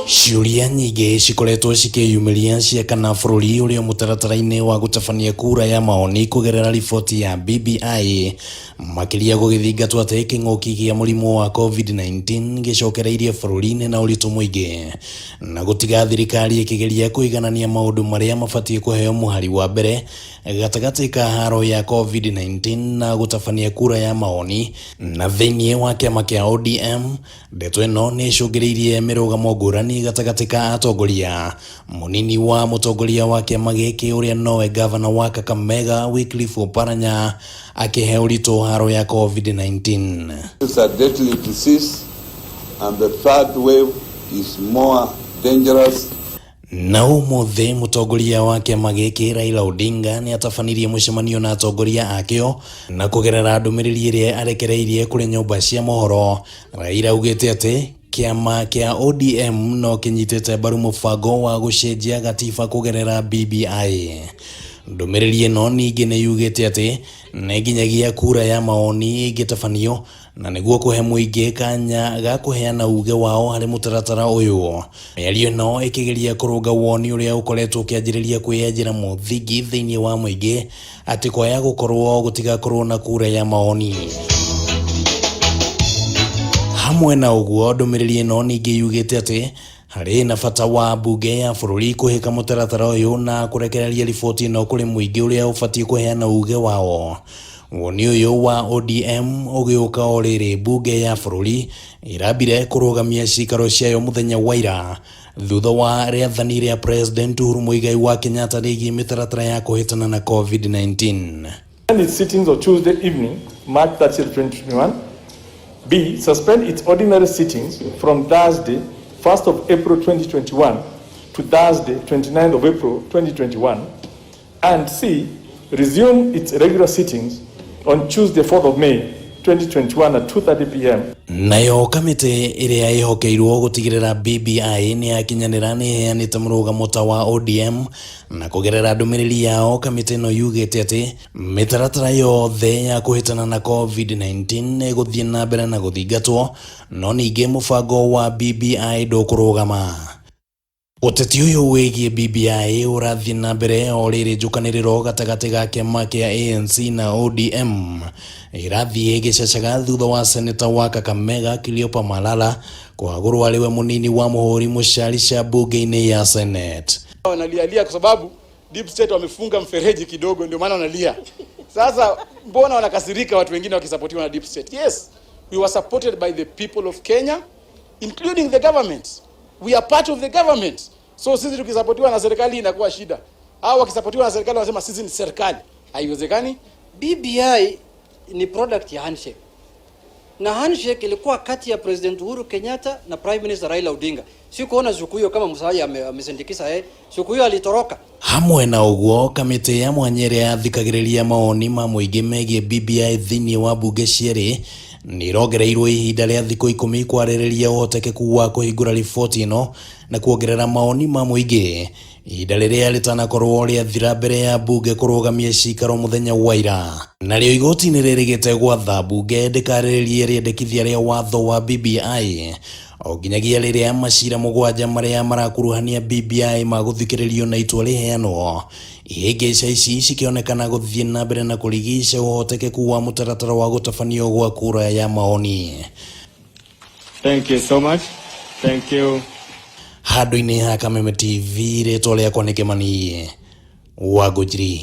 Ciũria nyingĩ cikoretwo cikĩyumĩria cia kana bũrũri ũrĩ o mũtaratara-inĩ wa gũtabania kura ya maoni kũgerera riboti ya BBI, makĩria gũgĩthingatwo atĩ kĩng'ũki gĩa mũrimũ wa Covid-19 gĩcokereirie bũrũri-inĩ na ũritũ mũingĩ, na gũtiga thirikari ĩkĩgeria kũiganania maũndũ marĩa mabatiĩ kũheo mũhari wa mbere gatagatĩ ka haro ya Covid-19 na gũtabania kura ya maoni. Na thĩinĩ wa kĩama kĩa ODM, Ndeto ĩno nĩ ĩcũngĩrĩirie mĩrũgamo ngũrani gatagatĩ ka atongoria. Mũnini wa mũtongoria wa kĩama gĩkĩ ũrĩa nowe ngavana wa Kakamega Wycliffe Oparanya akĩhe ũritũ haro ya Covid-19. It's a deadly disease and the third wave is more dangerous. Na ũmũthĩ mũtongoria wa kĩama gĩkĩ Raila Odinga nĩ atabanirie mũcemanio na atongoria akĩo na kũgerera ndũmĩrĩri ĩrĩa arekereirie kũrĩ nyũmba cia mohoro, Raila augĩte atĩ kĩama kĩa ODM no kĩnyitĩte mbaru mũbango wa gũcenjia gatiba kũgerera BBI. Ndũmĩrĩri ĩno ningĩ nĩ yugĩte atĩ nĩ nginyagia kura ya maoni ĩngĩtabanio na nĩguo kũhe mũingĩ kanya ga kũheana uge wao harĩ mũtaratara ũyũ. Mĩario ĩno ĩkĩgeria kũrũnga woni ũrĩa ũkoretwo ũkĩanjĩrĩria kwĩyenjera mũthingi thĩinĩ wa mũingĩ atĩ kwaya gũkorwo gũtigakorwo na kura ya maoni. Hamwe na ũguo, ndũmĩrĩri ĩno ningĩ yugĩte atĩ harĩ na bata wa mbunge ya bũrũri kũhĩka mũtaratara ũyũ na kũrekereria riboti ĩno kũrĩ mũingĩ ũrĩa ũbatiĩ kũheana uge wao. Woni ũyũ wa ODM ũgĩũka o rĩrĩ mbunge ya bũrũri ĩrambire kũrũgamia cikaro ciayo mũthenya wa ira thutha wa rĩathani rĩa President Uhuru Muigai wa Kenyatta rĩgiĩ mĩtaratara ya kũhĩtana na COVID-19. Suspend its sittings on Tuesday evening, March 30th, 2021. B. Suspend its ordinary sittings from Thursday, 1st of April 2021 to Thursday, 29th of April 2021. And C. Resume its regular sittings on Tuesday, 4th of May 2021 at 2:30 p.m. Nayo kamĩtĩ ĩrĩa ĩhokeirwo gũtigĩrĩra BBI nĩ yakinyanĩra nĩ ĩheanĩte mũrũgamo ta wa ODM na kũgerera ndũmĩrĩri yao kamĩtĩ ĩno yugĩte atĩ mĩtaratara yothe ya kũhĩtana na COVID-19 nĩ ĩgũthiĩ na mbere na gũthingatwo no ningĩ mũbango wa BBI ndũkũrũgama. Ũteti ũyũ wĩgiĩ BBI ũrathiĩ na mbere o rĩrĩ njũkanĩrĩro gatagatĩ ga kĩama kĩa ANC na ODM ĩrathiĩ ĩgĩcacaga thutha wa seneta wa Kakamega Cleopa Malala kũhagũrwo arĩ we mũnini wa mũhũri mũcarica mbunge-inĩ ya Senate. Wanalialia kwa sababu deep state wamefunga mfereji kidogo, ndio maana wanalia. Sasa mbona wanakasirika watu wengine wakisapotiwa na deep state? Yes, we were supported by the people of Kenya, including the government. We are part of the government. So sisi tukisapotiwa na serikali inakuwa shida. Hao wakisapotiwa na serikali wanasema sisi ni serikali. Haiwezekani. BBI ni product ya handshake, na handshake ilikuwa kati ya President Uhuru Kenyatta na Prime Minister Raila Odinga. Sikuona siku hiyo kama Musalia amesindikiza yeye, siku hiyo alitoroka. Hamwe na ũguo, kamĩtĩ ya mwanya ĩrĩa yathikagĩrĩria mawoni ma mũingĩ megiĩ BBI thĩinĩ wa mbunge cierĩ nĩ ĩrongereirwo ihinda rĩa thikũ 10 kwarĩrĩria ũhotekeku wa kũhingũra riboti ĩno na kuongerera mawoni ma mũingĩ ihinda rĩrĩa rĩtanakorwo rĩathira mbere ya mbunge kũrũgamia cikaro mũthenya wa ira. Narĩo igoti nĩ rĩrĩgĩte gwatha mbunge ndĩkarĩrĩrie rĩendekithia rĩa watho wa BBI o nginyagia rĩrĩa macira 7 marĩa marakuruhania BBI magũthikĩrĩrio na itua rĩheanwo. Ihĩngĩca ici cikĩonekana gũthiĩ na mbere na kũrigica ũhotekeku wa mũtaratara wa gũtabanio gwa kura ya maoni. Thank you so much. Thank you. Handũ-inĩ ha Kameme TV, rĩtwa rĩakwa nĩ Kĩmani wa Ngũnjiri.